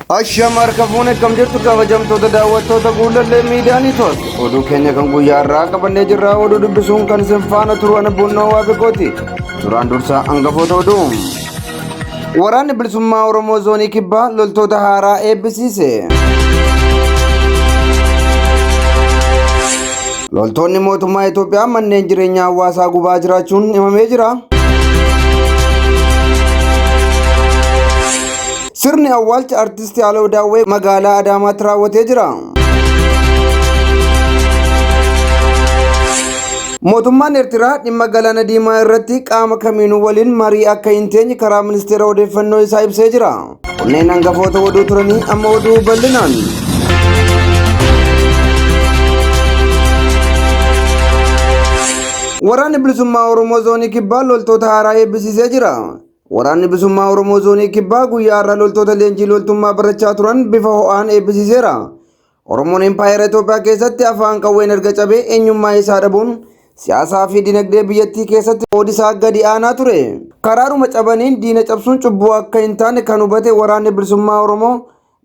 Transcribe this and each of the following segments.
Ashama harka fuune akkam jirtu kabajamtoota daawwattoota Guullallee Miidiyaa Niitoork. Oduu keenya kan guyyaa har'aa qabannee jirra. Oduu dubbisuun kan isin faana turu ana Bunnoo Waaqeqooti. Duraan dursaa hangafoota oduu. Waraanni Bilisummaa Oromoo Zoonii Kibbaa loltoota haaraa eebbisiise. Loltoonni mootummaa Itoophiyaa manneen jireenyaa hawaasaa gubaa jiraachuun himamee jira. Sirni awwaalcha artisti Aloo Daawwee magaalaa Adaamaatti raawwatee jira. Mootummaan Eertiraa dhimma Galaana Diimaa irratti qaama kamiinuu waliin marii akka hin teenye karaa ministeera odeeffannoo isaa ibsee jira. Kunneen hangafoota oduu turanii amma oduu bal'inaan. Waraanni Bilisummaa Oromoo Zoonii Kibbaa loltoota haaraa eebbisiisee jira. Waraanni Bilisummaa Oromoo Zoonii Kibbaa guyyaa har'aa loltoota leenjii loltummaa barachaa turan bifa ho'aan eebbisiiseera. Oromoon Impaayera Itoophiyaa keessatti afaan qawween erga cabee eenyummaa isaa dhabuun siyaasaa fi dinagdee biyyattii keessatti qoodi isaa gadi aanaa ture. Karaadhuma cabaniin diina cabsuun cubbuu akka hin taane kan hubate Waraanni Bilisummaa Oromoo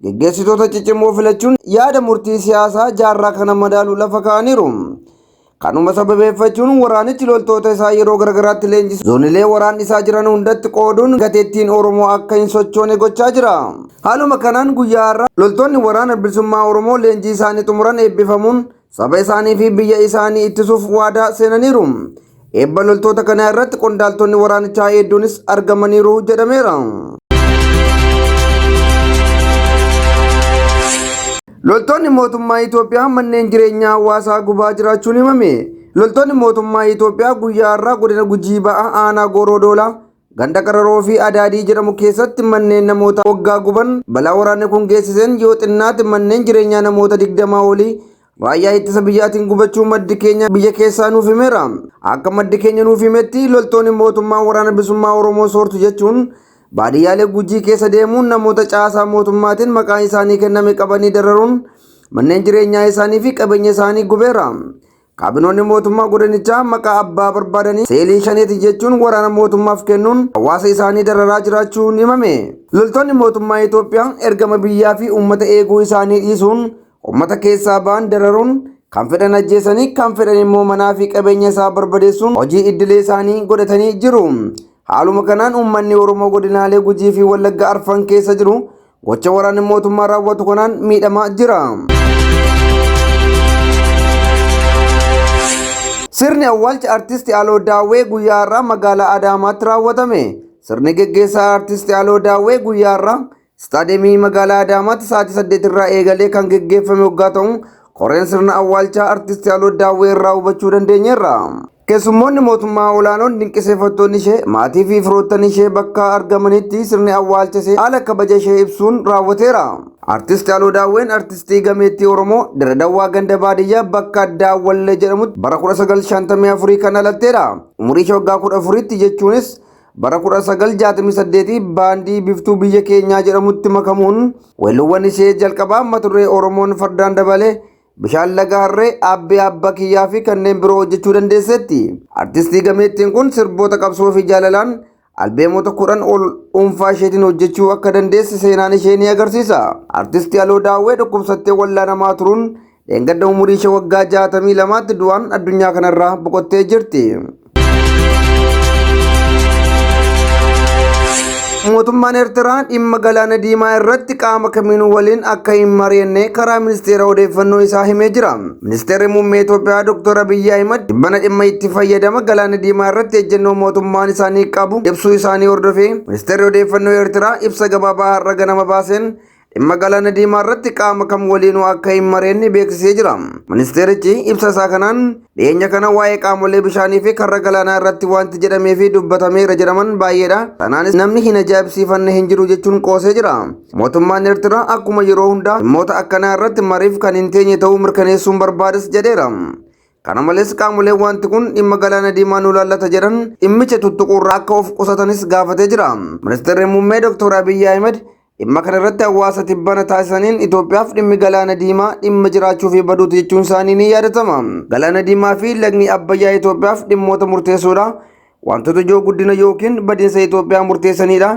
geggeessitoota ciccimoo filachuun yaada murtii siyaasaa jaarraa kana madaalu lafa kaa'aniiru. Kanuma sababeeffachuun waraanichi loltoota isaa yeroo garagaraatti leenjisu zoonilee waraanni isaa jiran hundatti qooduun gateettiin Oromoo akka hin sochoone gochaa jira. Haaluma kanaan guyyaa har'aa loltoonni waraana bilisummaa Oromoo leenjii isaanii xumuran eebbifamuun saba isaanii fi biyya isaanii ittisuuf waadaa seenaniiru. Eebba loltoota kanaa irratti qondaaltonni waraanichaa hedduunis argamaniiru jedhameera. Loltoonni mootummaa Itoophiyaa manneen jireenyaa hawaasaa gubaa jiraachuun himame. Loltoonni mootummaa Itoophiyaa guyyaa har'aa godina Gujii Ba'aa aanaa Gooroo Doolaa ganda Qararoo fi Adaadii jedhamu keessatti manneen namoota waggaa guban balaa waraanni kun geessiseen yoo xinnaate manneen jireenyaa namoota 20 olii raayyaa ittisa biyyaatiin gubachuu maddi keenya biyya keessaa nuuf himeera. Akka maddi keenya nuuf himetti loltoonni mootummaa waraana bilisummaa Oromoo soortu jechuun Baadiyyaalee Gujii keessa deemuun namoota caasaa mootummaatiin maqaan isaanii kenname qabanii dararuun manneen jireenyaa isaanii fi qabeenya isaanii gubeera. Kaabinoonni mootummaa godinichaa maqaa abbaa barbaadanii seelii shaneeti jechuun waraana mootummaaf kennuun hawaasa isaanii dararaa jiraachuun himame. Loltoonni mootummaa Itoophiyaa ergama biyyaa fi uummata eeguu isaanii dhiisuun uummata keessaa ba'an dararuun kan fedhan ajjeesanii kan fedhan immoo manaa fi qabeenya isaa barbadeessuun hojii iddilee isaanii godhatanii jiru. Haaluma kanaan uummanni Oromoo godinaalee Gujii fi Wallagga arfan keessa jiru gocha waraanni mootummaa raawwatu kanaan miidhamaa jira. Sirni awwaalcha artisti Aloo Daawwee guyyaa har'aa magaalaa Adaamaatti raawwatame. Sirni geggeessaa artisti Aloo Daawwee guyyaa har'aa Istaadiyeemii magaalaa Adaamaatti sa'aatii 8 irraa eegalee kan geggeeffame waggaa ta'u koreen sirna awwaalchaa artisti Aloo Daawwee irraa hubachuu dandeenyeerra. Keessummoonni mootummaa olaanoon dinqisiifattoonni ishee maatii fi firoottan ishee bakka argamanitti sirni awwaalcha ishee haala kabaja ishee ibsuun raawwateera. Artisti Aloo Daawween artistii gameettii Oromoo Dirre Dawwaa ganda baadiyyaa bakka addaa Wallee jedhamutti bara 1954 kan dhalatteedha. Umurii ishee waggaa 14tti jechuunis Bara 1968 baandii Biftuu Biyya Keenyaa jedhamutti makamuun weelluuwwan ishee jalqabaa mata duree Oromoon Fardaan Dabale, Bishaan Laga Harree, Aabbee Abbaa Kiyyaa fi kanneen biroo hojjechuu dandeesseetti. Artistii gameettiin kun sirboota qabsoo fi jaalalaan albeemota 10 ol dhuunfaa isheetiin hojjechuu akka dandeesse seenaan ishee ni agarsiisa. Artistii Aloo Daawwee dhukkubsattee wallaanamaa turuun Dheengadda umurii ishee waggaa 62tti du'aan addunyaa kanarraa boqottee jirti. Mootummaan Eertiraa dhimma galaana diimaa irratti qaama kamiinuu waliin akka hin mari'anne karaa ministeera odeeffannoo isaa himee jira. Ministeerri muummee Itoophiyaa Dr. Abiyyi Ahimad dhibbana dhimma itti fayyadama galaana diimaa irratti ejjennoo mootummaan isaanii qabu ibsuu isaanii hordofee ministeerri odeeffannoo Eertiraa ibsa gabaabaa har'a ganama baaseen Dhimma Galaana Diimaa irratti qaama kam waliinuu akka hin mari'anne beeksisee jira. Ministeerichi ibsa isaa kanaan dhiyeenya kana waa'ee qaamolee bishaanii fi karra galaanaa irratti wanti jedhamee fi dubbatameera jedhaman baay'eedha. Kanaanis namni hin ajaa'ibsiifanne hin jiru jechuun qoosee jira. Mootummaan Eertiraa akkuma yeroo hundaa dhimmoota akkanaa irratti mariif kan hin teenye ta'uu mirkaneessuun barbaades jedheera. Kana malees qaamoleen wanti kun dhimma galaana diimaa nu laallata jedhan dhimmicha tuttuquurraa akka of qusatanis gaafatee jira. Ministeerri muummee Dr. Abiyyi Ahmed Dhimma kana irratti hawaasa tibbana taasisaniin Itoophiyaaf dhimmi galaana diimaa dhimma jiraachuu fi baduuti jechuun isaanii ni yaadatama. Galaana diimaa fi lagni Abbayyaa Itoophiyaaf dhimmoota murteessoodha. Wantoota ijoo guddina yookiin badiinsa Itoophiyaa murteessanidha.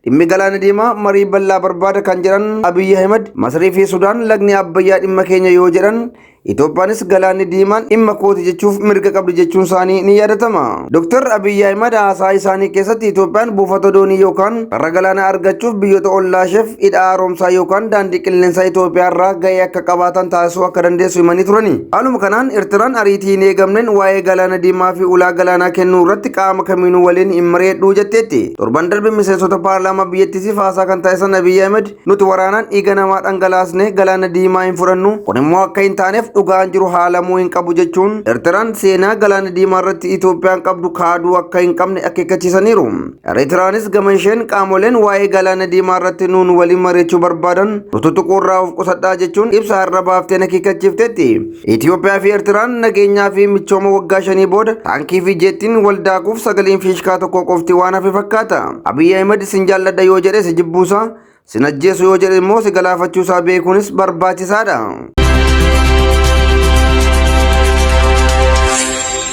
Dhimmi Galaana Diimaa marii bal'aa barbaada kan jedhan Abiyyi Ahimad, Masrii fi Sudaan lagni Abbayyaa dhimma keenya yoo jedhan, Itoophiyaanis Galaanni Diimaan dhimma kooti jechuuf mirga qabdi jechuun isaanii ni yaadatama. Dr. Abiyyi Ahimad haasaa isaanii keessatti Itoophiyaan buufata doonii yookaan karra galaanaa argachuuf biyyoota ollaasheef hidha haaromsaa yookaan daandii qilleensaa Itoophiyaa irraa gahee akka qabaatan taasisuu akka dandeessu himanii turani. Haaluma kanaan Ertiraan ariitii hin eegamneen waa'ee Galaana Diimaa fi ulaa galaanaa kennuu irratti qaama kamiinuu waliin hin mari'adhu jetteetti. Torban darbe miseensota paarlaamaa biyyattiitiif haasaa kan taasisan Abiyyi Ahmed, nuti waraanaan dhiiga namaa dhangalaasne Galaana Diimaa hin fudhannu, kun immoo akka hin taaneef dhugaan jiru haalamuu hin qabu jechuun Ertiraan seenaa Galaana Diimaa irratti Itoophiyaan qabdu kaaduu akka hin qabne akeekkachiisaniiru. Eritiraanis gama isheen qaamoleen waa'ee Galaana Diimaa irratti nuun waliin mari'achuu barbaadan nu tuttuquu irraa of qusadhaa jechuun ibsa har'a baafteen akeekkachiifteetti. Itoophiyaa fi Ertiraan nageenyaa fi michooma waggaa shanii booda taankii fi jeettiin wal daakuuf sagaleen fiishkaa tokko qofti waan hafe fakkaata. Abiyyi Ahimad sin jaalladha yoo jedhe si jibbuusaa, sin ajjeesu yoo jedhe immoo si galaafachuusaa beekuunis barbaachisaadha.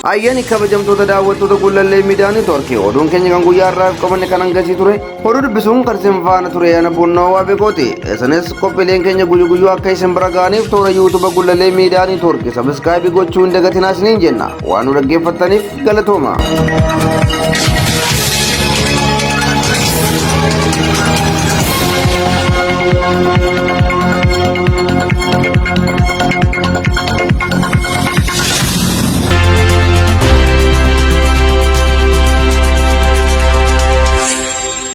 Ayyaani kabajamtoota daawwattoota Gullallee Miidiyaa Neetwoorkii, oduun keenya kan guyyaa har'aaf qabanne kan hangasii ture. Oduu dubbisuun kan isin faana ture ana Bunnoo Waabekooti. Isinis qophiileen keenya guyyu guyyuu akka isin bira ga'aniif toora YouTube Gullallee Miidiyaa Neetwoorkii sabiskiraayibii gochuu hin dagatinaa isiniin jenna. Waan nu dhaggeeffattaniif galatooma.